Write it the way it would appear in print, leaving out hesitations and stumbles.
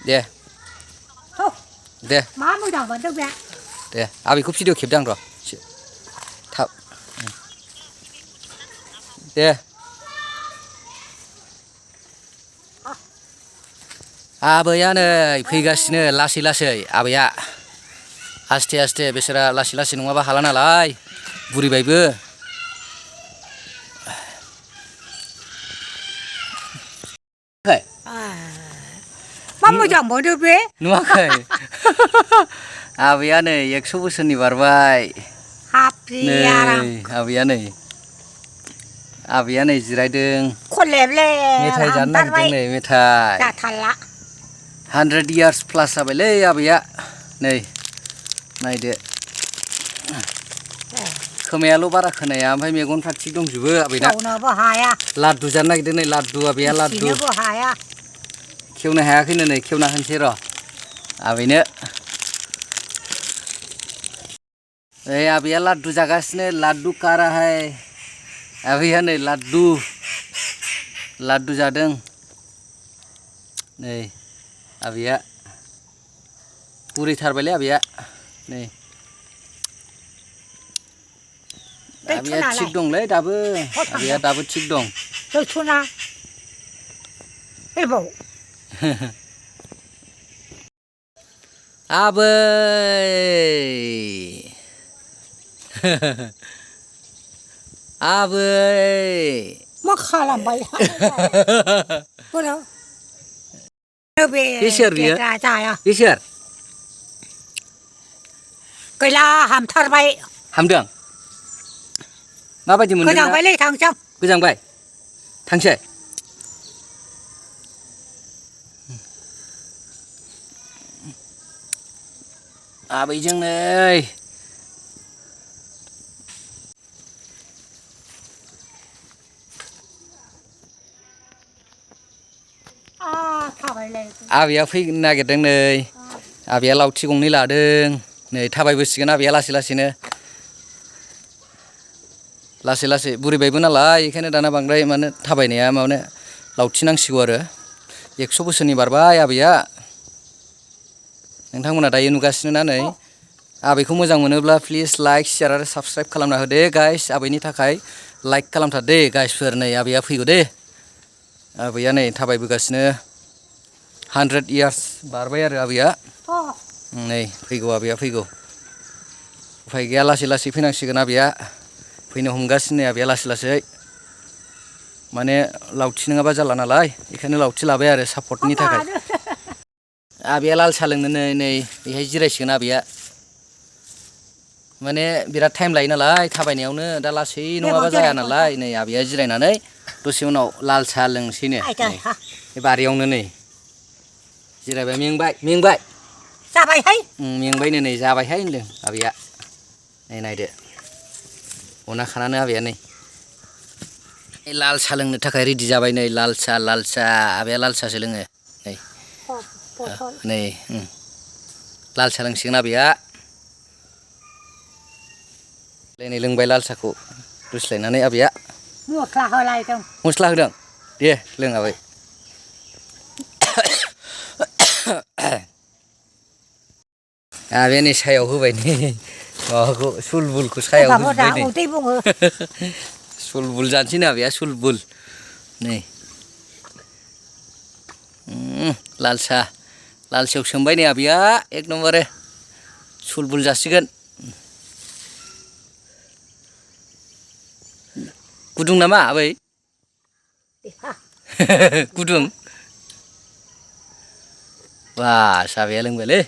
deh deh má mới đầu vẫn đâu vậy deh abi ku video खेबदां र' थाब deh आबैया नै फैगासिनो लासै लासै आबैया आस्थे आस्थे बिसोरा लासै लासै नङाबा हाला नालाय बुरिबायबो má mới đầu vẫn đâu vậy नुवाखै आबैया नै 100 बोसोरनि बारबाय happy आराम आबैया नै जिरायदों खन लेबले मेथाइ जानो नागिरदों नै मेथाइ जाथारला 100 years plus जाबायलै आबैया नै नायदो खोमायाल' बारा खोनाया ओमफ्राय मेगनफ्रा थिग दंजोबो आबैना खेवनोबो हाया लादु जानो नागिरदों नै लादु आबैया लादु खेवनोबो हाया खेवनो हायाखैनो नै खेवना होनोसै र' आबैनो ओइ आबैया लादु जागासिनो लादु कारा है आबैया नै लादु जादों नै आबैया बुरैथारबायलै आबैया नै आबैया थिग दंलै दाबो आबैया दाबो थिग दं गैथ'ना एबाव आबै आबै मा खालामबाय बेसोर बियो जाया बेसोर गैला हामथारबाय हामदों माबायदि मोनदों गोजांबायलै थांसै गोजांबाय थांसै आबैजों नै आबैया फैनो नागिरदों नै आबैया लावथि गंनै लादों नै थाबायबोसिगोन आबैया लासै लासै बुरिबायबो नालाय बेखायनो दाना बांद्राय माने थाबायनाया माने लावथि नांसिगौ आरो 100 बोसोरनि बारबाय आबैया नोंथांमोना दायो नुगासिनो ना नै आबैखौ मोजां मोनोब्ला प्लिज लाइक शेयार आरो साबस्क्राइब खालामना होदे गाइस आबैनि थाखाय लाइक खालामथार दे गाइसफोर नै आबैया फैगौ दे आबैया नै थाबायबोगासिनो 100 years बारबाय आरो आबैया नै फैगौ आबैया फैगौ उफाय गैया लासै फैनांसिगोन आबैया फैनो हमगासिनो आबैया लासै माने लावथि नङाबा जाला नालाय बेखायनो लावथि लाबाय आरो सापर्टनि थाखाय आबैया लाल साहा लोंनो नै बेहाय जिरायसिगोन आबैया माने बिराद टाइम लायो नालाय थाबायनायावनो दा लासै नङाबा जाया नालाय नै आबैया जिरायनानै दसे उनाव लाल साहा लोंसैनो बे बारियावनो नै जिरायबाय मेंबाय जाबायहाय मेंबायनो नै जाबायहाय होनदों आबैया नै नायदो अना खानानै आबैया नै लाल साहा लोंनो थाखाय रेडि जाबाय नै लाल साहा आबैया लाल साहासो लोङो नै लाल साहा लोंसिगोन आबैया नै लोंबाय लाल साहाखौ दुस्लायनानै आबैया मस्ला होलायदों मस्ला होदों दे लों आबै आबैया नै सायाव होबाय नै माबाखौ सुलबुलखौ सायाव होजोबबाय नै उदै बुङो सुलबुल जानोसै ना आबैया सुलबुल नै लाल साहायाव सोमबाय नै आबैया एकदमबारे सुलबुल जासिगोन गुदुं नामा आबै गुदुं बास आबैया लोंबायलै